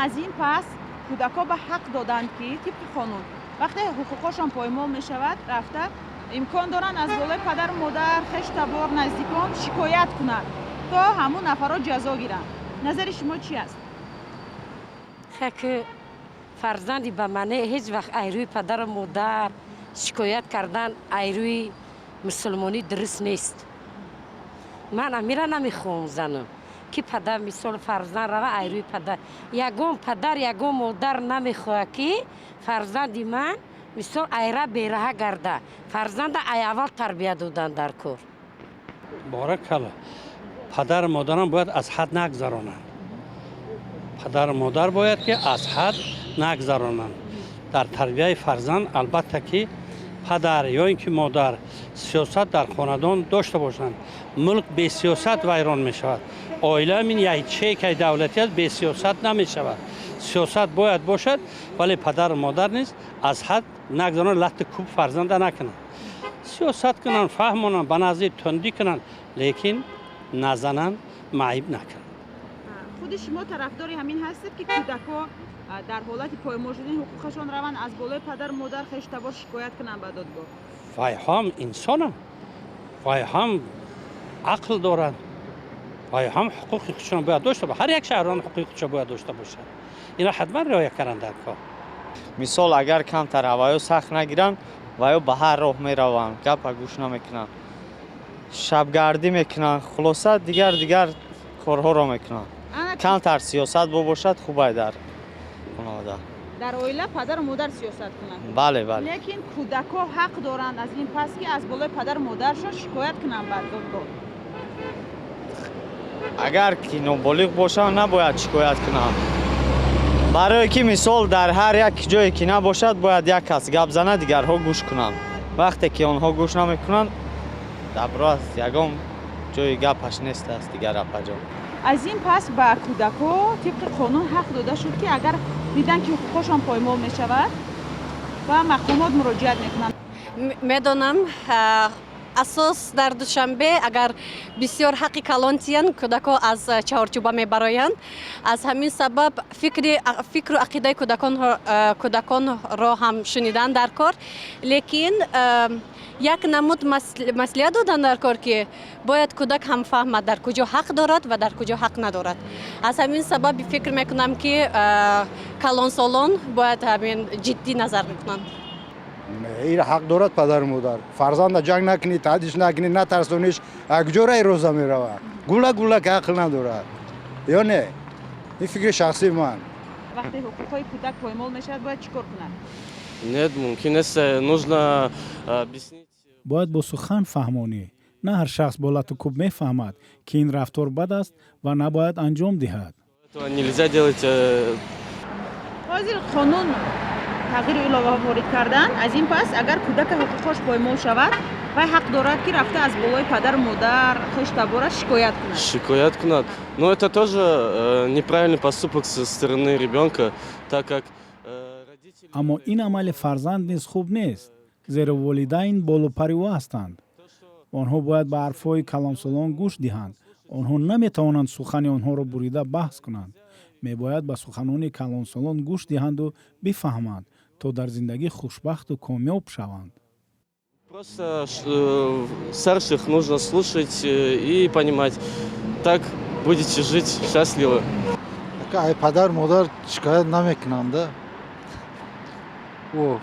Аз ин пас кӯдакҳо ба ҳақ доданд, ки тибқи қонун вақте ҳуқуқҳошон поймол мешавад, рафта имкон доранд аз болои падару модар, хештабор, наздикон шикоят кунанд, то ҳамун нафарҳо ҷазо гиранд. Назари шумо чи аст? Ки фарзанди ба мане ҳеҷ вақт ай рӯи падару модар шикоят кардан ай рӯи мусулмонӣ дуруст нест. Ман амира намехоҳам занам, ки падар, мисол, фарзанд рава ай рӯи падар. Ягон падар, ягон модар намехоҳад, ки фарзанди ман, мисол, айра бераҳа гарда. Фарзанда ай аввал тарбия додан дар кор. Боракалло, падару модарам бояд аз ҳад нагзаронанд. Падару модар бояд ки аз ҳад нагзаронанд дар тарбияи фарзанд. Албатта ки падар ё ин ки модар сиёсат дар хонадон дошта бошанд. Мулк бесиёсат вайрон мешавад. Оила мин ячейкаи давлатӣ аст, бесиёсат намешавад. Сиёсат бояд бошад, вале падару модар низ аз ҳад нагзаронанд, латти кӯб фарзанда накунанд. Сиёсат кунанд, фаҳмонанд, ба назди тундӣ кунанд, лекин назананд, маъиб накунанд. Худи шумо тарафдори ҳамин ҳастед, ки кӯдакҳо дар ҳолати поймол шудани ҳуқуқашон раванд, аз болои падару модар, хештабор шикоят кунанд ба додгоҳ? Вайҳоам инсонанд, вайҳам ақл доранд, вайҳам ҳуқуқи худшон бояд дошта бошад. Ҳар як шаҳрванд ҳуқуқи худшо бояд дошта бошад. Ина ҳатман риоя кардан дар кор. Мисол, агар камтар ҳаваё сахт нагиранд, ваё ба ҳар роҳ мераванд, гапа гӯш намекунанд, шабгардӣ мекунанд, хулоса, дигар дигар корҳоро мекунанд. Камтар сиёсат бобошад, хубай дар хонавода. Дар оила падару модар сиёсат кунанд? Бале. Лекин кӯдакҳо ҳақ доранд аз ин пас, ки аз болои падару модаршон шикоят кунанд ба додгоҳ? Агар ки ноболиғ бошанд, набояд шикоят кунанд, барое ки, мисол, дар ҳар як ҷое ки набошад, бояд як кас гап занад, дигарҳо гӯш кунанд. Вақте ки онҳо гӯш намекунанд, дабро аст, ягон ҷои гапаш нест аст дигар, апаҷон. Аз ин пас ба кӯдакҳо тибқи қонун ҳақ дода шуд, ки агар дидан, ки ҳуқуқҳошон поймол мешавад, ба мақомот муроҷиат мекунанд. Медонам, асос дар Душанбе агар бисёр ҳаққи калон тиянд, кӯдакҳо аз чаҳорчӯба мебароянд. Аз ҳамин сабаб фикру ақидаи кӯдаконро ҳам шунидан дар кор, лекин як намуд маслиҳат додан дар кор, ки бояд кӯдак ҳам фаҳмад, дар куҷо ҳақ дорад ва дар куҷо ҳақ надорад. Аз ҳамин сабаб фикр мекунам, ки калонсолон бояд ҳамин ҷиддӣ назар мекунанд. Ира ҳақ дорад падару модар. Фарзанда ҷанг накунӣ, таҳдидш накунӣ, натарсониш, куҷо раи роза меравад? Гула гула ки ақл надорад ё не? Ин фикри шахсии ман. Вақте ҳуқуқҳои кӯдак поймол мешавад, бояд чӣ кор кунад? Нет, мумкин нест, нужно объяснить. Бояд бо сухан фаҳмонӣ. На ҳар шахс бо лату кӯб мефаҳмад, ки ин рафтор бад аст ва набояд анҷом диҳад. Этого нельзя делать. Ҳозир қонун тағйиру иловаҳо ворид кардан. Аз ин пас агар кӯдака ҳуқуқҳош поймол шавад, вай ҳақ дорад, ки рафта аз болои падару модар, хештабораш шикоят кунад. Шикоят кунад. Но это тоже неправильный поступок со стороны ребенка, так как родители. Аммо ин амали фарзанд низ хуб нест, зеро волидайн болупари ӯ ҳастанд. Онҳо бояд ба ҳарфҳои калонсолон гӯш диҳанд. Онҳо наметавонанд сухани онҳоро бурида баҳс кунанд. Мебояд ба суханони калонсолон гӯш диҳанду бифаҳманд, то дар зиндагӣ хушбахту комёб шаванд. Просто старших нужно слушать и понимать. Так будете жить счастливо. Ай падар модар шикоят намекунанда. О.